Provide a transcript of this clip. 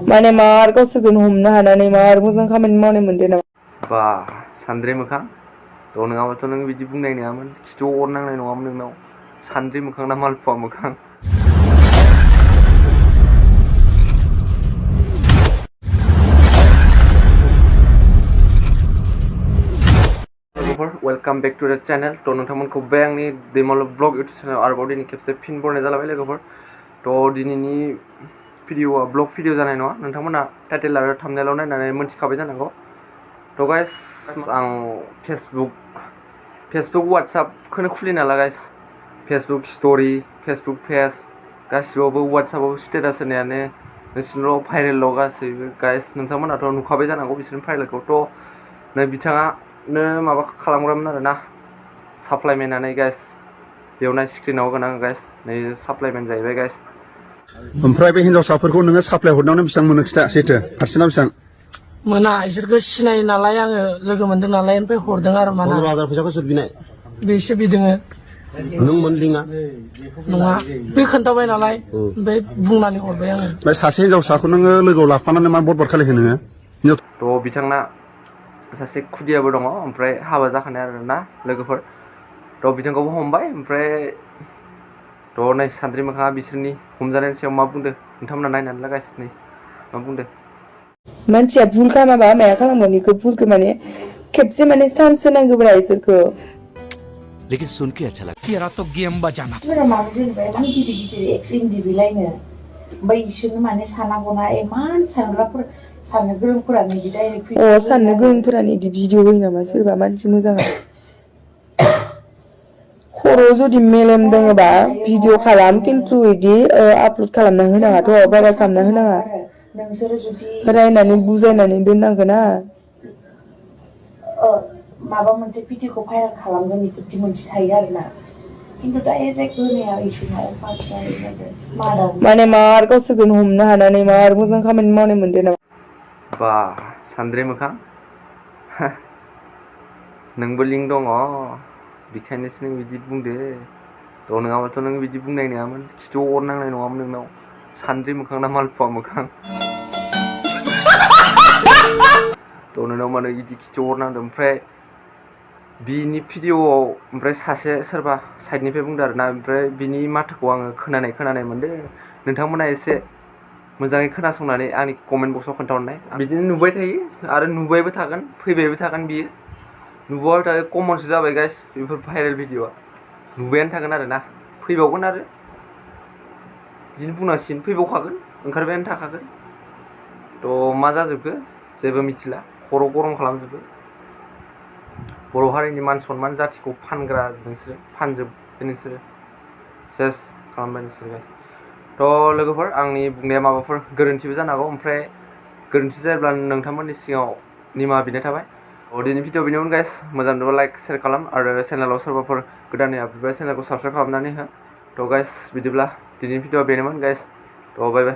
माने मार गावसोरखौनो हमनो हानानै मार मोजां खामानि मावनाय मोनदों नामा? बा सान्द्रि मोखां थ' नङाबाथ' नों बिदि बुंनाय नङामोन, खिथु अर नांनाय नङामोन नोंनाव। सान्द्रि मोखां ना मालपुवा मोखां? वेलकाम बेक टू द चैनल। तो नोंथांमोनखौ बे आंनि दैमालु ब्लग इउटुब चैनेल आरोबाव दिनै खेबसे फिन बरायनाय जालायबाय लोगोफोर। थ' दिनैनि भिडिअ'आ ब्लग भिडिअ जानाय नङा, नोंथांमोना टाइटेल आरो थाम्बनेइलाव नायनानै मोनथिखाबाय जानांगौ। थ' गाइस आं फेसबुक वाट्सएपखौनो खुलिना ला guys. Facebook story, Facebook page गासिबावबो वाट्सएपआव स्टेटास होनायानो नोंसोरनाव भाइरेल गासैबो गाइस। नोंथांमोनाथ' नुखाबाय जानांगौ बिसोरनि भाइरेलखौ। थ' नै बिथाङानो माबा खालामग्रामोन आरो ना, साप्लाइमेन्टआनो गाइस। बेयाव स्क्रिनाव होगोन आं गाइस, नै साप्लाइमेन्ट जाहैबाय गाइस। ओमफ्राय बे हिन्जावसाफोरखौ नोङो साप्लाइ हरनायावनो बेसेबां मोनो खिथा सैथो, फारसेना बेसेबां मोना? इसोरखौ सिनायो नालाय आङो, लोगो मोनदों नालाय ओमफ्राय हरदों आरो माना 15,000 फैसाखौ सोर बिनाय? बेसो बिदोङो। नों मोनलिङा? नङा, बे खोन्थाबाय नालाय ओमफ्राय बुंनानै हरबाय आङो। ओमफ्राय सासे हिन्जावसाखौ नोङो लोगोआव लाफानानै मा बदबाद खालायखो नोङो? थ' बिथांना सासे खुदियाबो दङ, ओमफ्राय हाबा जाखानाय आरो ना लोगोफोर। थ' बिथांखौबो हमबाय, ओमफ्राय थ' नै सान्द्रि मोखाङा बिसोरनि हमजानायनि सायाव मा बुंदो नोंथांमोना नायनानै लागासिनो नै मा बुंदो। मानसिया भुल खालामाबा माया खालामगोन बेखौ, भुलखौ माने खेबसे माने चान्स होनांगौब्रा इसोरखौ। लेकिन सुन के अच्छा लगा। तेरा तो गेम बजाना। सोरबा माबा जेनेबा इमान गिदिर गिदिर एक्सिं दिबिलायनो, ओमफ्राय इसोरनो माने सानांगौना इमान साननो गोरोंफोरानो बिदि डाइरेक्ट साननो गोरोंफोरानो बिदि भिडिअ होयो नामा सोरबा मानसि मोजाङा? खर' जुदि मेलेम दङबा भिडिअ खालाम, खिन्थु बिदि आपल'ड खालामना होनाङाथ', भाइरेल खालामना होनाङा। नोंसोरो जुदि रायनानै बुजायनानै दोननांगोना। माबा मोनसे भिडिअखौ भाइरेल खालामगोन बेफोरदि मोनसे थायो आरोना, खिन्थु डाइरेक्ट होनाया इसोरना माने मार गावसोरखौनो हमनो हानानै मार मोजां खामानि मावनाय मोनदों नामा? बा सान्द्रि मोखां नोंबो लिंक दङ, बेखायनोसो नों बिदि बुंदो। थ' नङाबाथ' नों बिदि बुंनाय नङामोन, खिथु अर नांनाय नङामोन नोंनाव। सान्द्रि मोखां ना मालपुवा मोखां? थ' नोंनाव मानो बिदि खिथु अर नांदों? ओमफ्राय बिनि भिडिअ'आव ओमफ्राय सासे सोरबा साइडनिफ्राय बुंदो आरो ना, ओमफ्राय बिनि माथोखौ आङो खोनानाय मोनदों। नोंथांमोना एसे मोजाङै खोनासंनानै आंनि कमेन्ट बक्सआव खोन्थाहरनाय। बिदिनो नुबाय थायो आरो नुबायबो थागोन, फैबायबो थागोन बियो। नुबाय थायो, कमनसो जाबाय गाइस बेफोर भाइरेल भिडिअ'आ। नुबायानो थागोन आरो ना, फैबावगोन आरो बिदिनो बुंनांसिगोन, फैबावखागोन, ओंखारबायानो थाखागोन। थ' मा जाजोबखो जेबो मिथिला, खर' गरम खालामजोबो। बर' हारिनि मान सनमान जाथिखौ फानग्रा नोंसोरो, फानजोब्बाय नोंसोरो, सेस खालामबाय नोंसोर गाइस। थ' लोगोफोर, आंनि बुंनाया माबाफोर गोरोन्थिबो जानो हागौ, ओमफ्राय गोरोन्थि जायोब्ला नोंथांमोननि सिगाङाव निमाहा बिनाय थाबाय। दिनै भिडिअ बेनोमोन गाइस, मोजां नुबा लाइक शेयार खालाम, आरो चेनेलाव सोरबाफोर गोदानै हाबफैबाय चेनेलखौ साबस्क्राइब खालामनानै हो। थ' गाइस बिदिब्ला दिनैनि भिडिअ बेनोमोन गाइस, थ' बाय बाय।